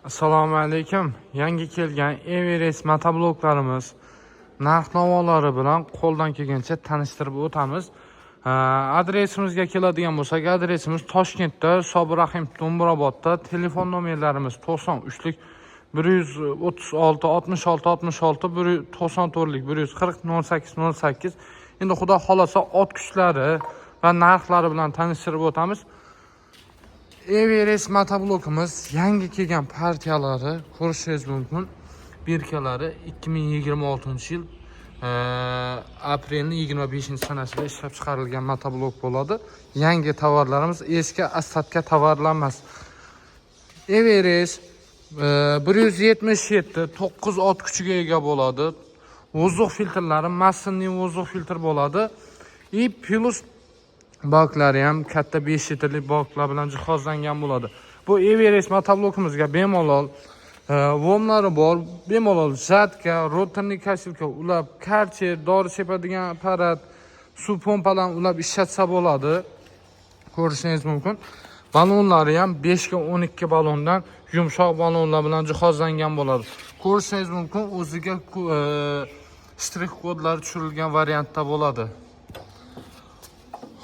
Assalomu alaykum. Yangi kelgan Everest motobloklarimiz narx-navolari bilan qo'ldan kelgancha tanishtirib o'tamiz. Adresimizga keladigan bo'lsak, adresimiz Toshkentda, Sobir Rahim Do'mbrobodda. Telefon nomerlarimiz 93lik 136 66 66, 194lik 140 08 08. Endi Xudo xolasa, ot kuchlari va narxlari bilan tanishtirib o'tamiz. Everest motoblokimiz yangi kelgan partiyalari, ko'rishingiz mumkin. Birkalari 2026 yil aprelning 25 sanasida ishlab chiqarilgan motoblok bo'ladi. Yangi tovarlarimiz, eski остатка tovarlar emas. Everest 177, 9 ot kuchiga ega bo'ladi. Воздух filtrlari масляный воздух filtr bo'ladi. И плюс baklari ham katta 5 litrlik baklar bilan jihozlangan bo'ladi. Bu Everest motoblokimizga bemalol vomlari bor, bemalol жатка, роторный косилка ulab, Karcher, dori sepadigan apparat, suv pompalarni ulab ishlatsa bo'ladi. Ko'rishingiz mumkin. Ballonlari ham 5 ga 12 ballondan, yumshoq ballonlar bilan jihozlangan bo'ladi. Ko'rishingiz mumkin, o'ziga shtrix kodlar tushirilgan variantda bo'ladi.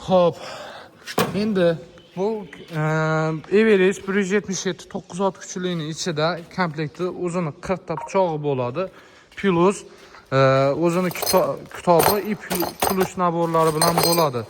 Xo'p. Endi bu Everest 177, 9 ot kuchlining ichida komplekti o'zini 40 ta pichog'i bo'ladi. Плюс o'zini kitobi и ключ набор lari bilan bo'ladi.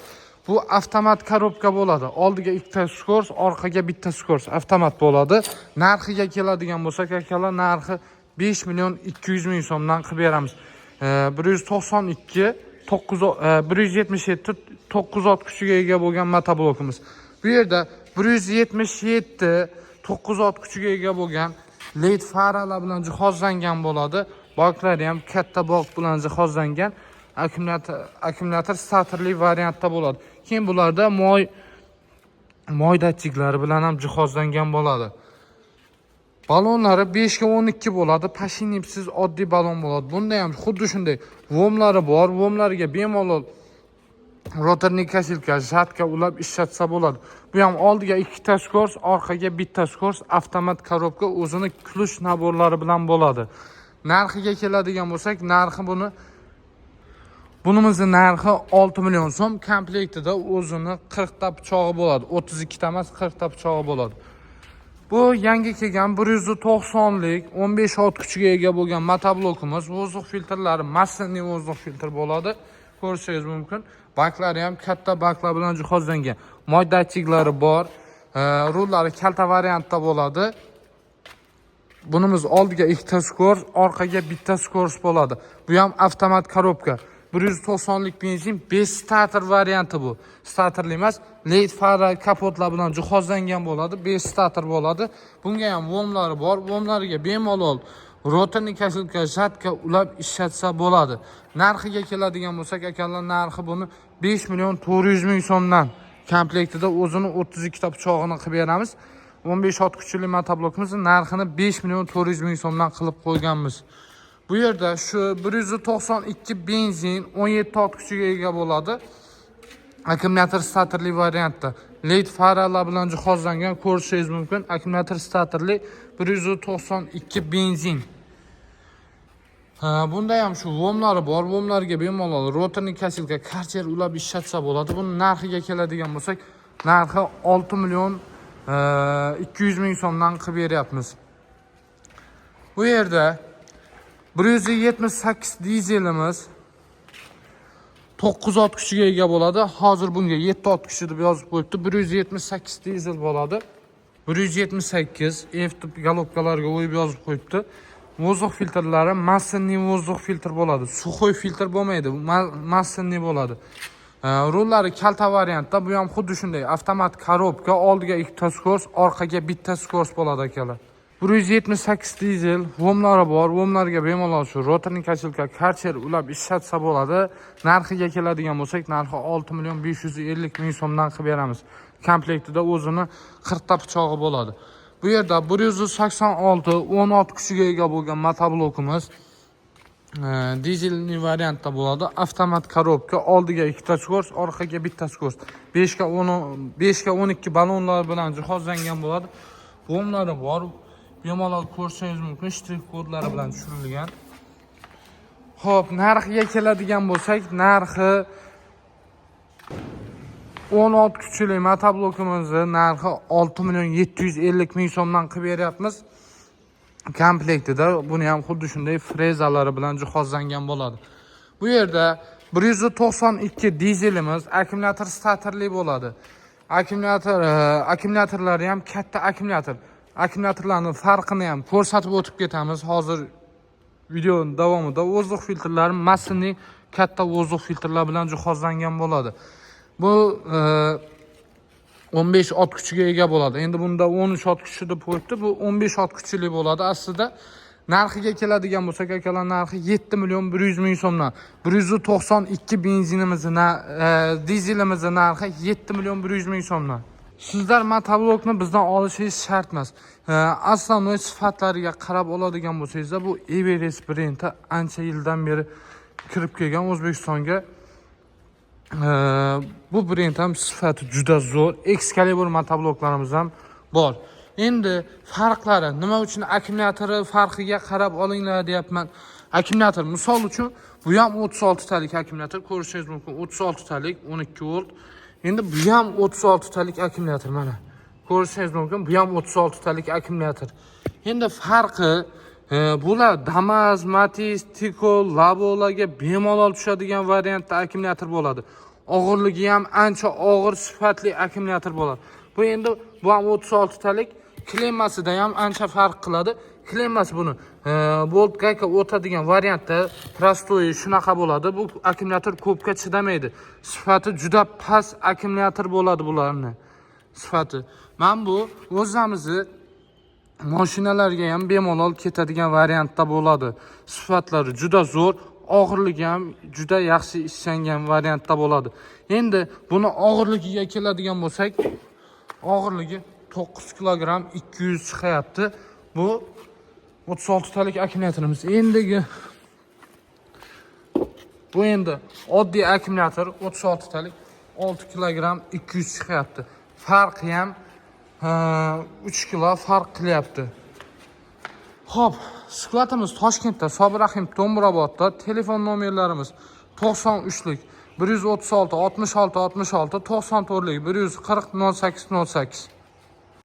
Bu avtomat коробка bo'ladi. Oldiga ikkita скорость, orqaga bitta скорость, avtomat bo'ladi. Narxiga keladigan bo'lsak, akalar, narxi 5 million 200 ming so'mdan qilib beramiz. 192, 9, 177, 9 ot kuchiga ega bo'lgan motoblokimiz. Bu yerda 177, 9 ot kuchiga ega bo'lgan, LED faralar bilan jihozlangan bo'ladi. Baklari ham katta bak bilan jihozlangan. Akkumulyator starterli variantda bo'ladi. Keyin bularda moy datchiklari bilan ham jihozlangan bo'ladi. Ballonlari 5 ga 12 bo'ladi. Подшип siz oddiy ballon bo'ladi. Bunda ham xuddi shunday vomlari bor. Vomlariga bemalol роторный косилка, жатка ulab ishlatsa bo'ladi. Bu ham oldiga ikkita скорость, orqaga bitta скорость, avtomat коробка, o'zini ключ набор lari bilan bo'ladi. Narxiga keladigan bo'lsak, narxi bunimizni narxi 6 million so'm. Komplektida o'zini 40 ta pichog'i bo'ladi. 32 ta emas, 40 ta pichog'i bo'ladi. Bu yangi kelgan 190lik, 15 ot kuchiga ega bo'lgan motoblokimiz. Воздух filtrlari масляный воздух filtr bo'ladi. Ko'rishingiz mumkin. Baklari ham katta baklar bilan jihozlangan. Moy datchiklari bor. Rullari kalta variantda bo'ladi. Bunimiz oldiga ikkita скорость, orqaga bitta скорость bo'ladi. Bu ham avtomat коробка. 190lik benzin, 5 starter varianti bu. Starterli emas, LED fara, kapotlar bilan jihozlangan bo'ladi. 5 starter bo'ladi. Bunga ham vomlari bor. Vomlariga bemalol роторный косилка, жатка ulab ishlatsa bo'ladi. Narxiga keladigan bo'lsak, akalar, narxi buni 5 million 400 ming so'mdan, komplektida o'zini 32 ta pichog'ini qilib beramiz. 15 ot kuchli motoblokimizni narxini 5 million 400 ming so'mdan qilib qo'yganmiz. Bu yerda shu 192 benzin, 17 ot kuchiga ega bo'ladi. Akkumulyator starterli variantda. LED faralar bilan jihozlangan, ko'rishingiz mumkin. Akkumulyator starterli 192 benzin. Ha, bunda ham shu vomlari bor. Vomlarga bemalol роторный косилка, Karcher ulab ishlatsa bo'ladi. Buni narxiga keladigan bo'lsak, narxi 6 million 200 ming so'mdan qilib beryapmiz. Bu yerda 178 dizelimiz 9 ot kuchiga ega bo'ladi. Hozir bunga 7 ot kuchi deb yozib qo'yibdi. 178 dizel bo'ladi. 178 F tip головка larga qo'yib yozib qo'yibdi. Воздух filtrlari масляный воздух filtr bo'ladi. Сухой filtr bo'lmaydi, масляный bo'ladi. Rullari kalta variantda, bu ham xuddi shunday avtomat коробка, oldiga ikkita скорость, orqaga bitta скорость bo'ladi, akalar. 178 dizel, vomlari bor. Vomlarga bemalol shu роторный косилка, Karcher ulab ishlatsa bo'ladi. Narxiga keladigan bo'lsak, narxi 6 million 550 ming so'mdan qilib beramiz. Komplektida o'zini 40 ta pichog'i bo'ladi. Bu yerda 186, 10 ot kuchiga ega bo'lgan motoblokimiz dizelli variantda bo'ladi. Avtomat коробка, oldiga ikkita скорость, orqaga bitta скорость. 5 ga 10, 5 ga 12 ballonlar bilan jihozlangan bo'ladi. Vomlari bor. Bemalol ko'rishingiz mumkin, shtrix kodlari bilan tushirilgan. Xo'p, narxiga keladigan bo'lsak, narxi 16 kuchli motoblokimizni narxi 6 million 750 ming so'mdan qilib beryapmiz. Komplektida buni ham xuddi shunday frezalari bilan jihozlangan bo'ladi. Bu yerda 192 dizelimiz akkumulyator starterli bo'ladi. Akkumulyatorlari ham katta akkumulyator. Akkumulyatorlarning farqini ham ko'rsatib o'tib ketamiz hozir videoning davomida. Воздух filtrlari масляный, katta воздух filtrlar bilan jihozlangan bo'ladi. Bu 15 ot kuchiga ega bo'ladi. Endi bunda 13 ot kuchi deb qo'yibdi. Bu 15 ot kuchli bo'ladi aslida. Narxiga keladigan bo'lsak, akalar, narxi 7 million 100 ming so'mdan. 192 benzinimizni, dizelimizni narxi 7 million 100 ming so'mdan. Sizlar motoblokni bizdan olishingiz shart emas. Основной sifatlariga qarab oladigan bo'lsangizlar, bu Everest brendi ancha yildan beri kirib kelgan O'zbekistonga. Bu brend ham sifati juda zo'r. Excalibur motobloklarimiz ham bor. Endi farqlari nima uchun, akkumulyatori farqiga qarab olinglar deyapman. Akkumulyator, misol uchun, bu ham 36 talik akkumulyator, ko'rishingiz mumkin. 36 talik 12 volt. Endi bu ham 36 talik akkumulyator, mana. Ko'rishingiz mumkin. Bu ham 36 talik akkumulyator. Endi farqi bular Damas, Matiz, Tico, Labolarga bemalol tushadigan variantda akkumulyator bo'ladi. Og'irligi ham ancha og'ir, sifatli akkumulyator bo'ladi. Bu endi bu ham 36 talik, klemmasida ham ancha farq qiladi. Klemmasi buni bolt gayka o'tadigan variantda простой shunaqa bo'ladi. Bu akkumulyator ko'pga chidamaydi. Sifati juda past akkumulyator bo'ladi bularni sifati. Mana bu o'zimizni mashinalarga ham bemalol ketadigan variantda bo'ladi. Sifatlari juda zo'r, og'irligi ham juda yaxshi ishlangan variantda bo'ladi. Endi buni og'irligiga keladigan bo'lsak, og'irligi 9 kilogramm 200 chiqyapti. Bu 36 talik akkumulyatorimiz. Endigi bu endi oddiy akkumulyator 36 talik 6 kilogramm 200 chiqyapti. Farqi ham 3 kilo farq qilyapti. Xo'p, skladimiz Toshkentda, Sobir Rahim Do'mbrobodda. Telefon nomerlarimiz 93lik 136 66 66, 94lik 140 08 08.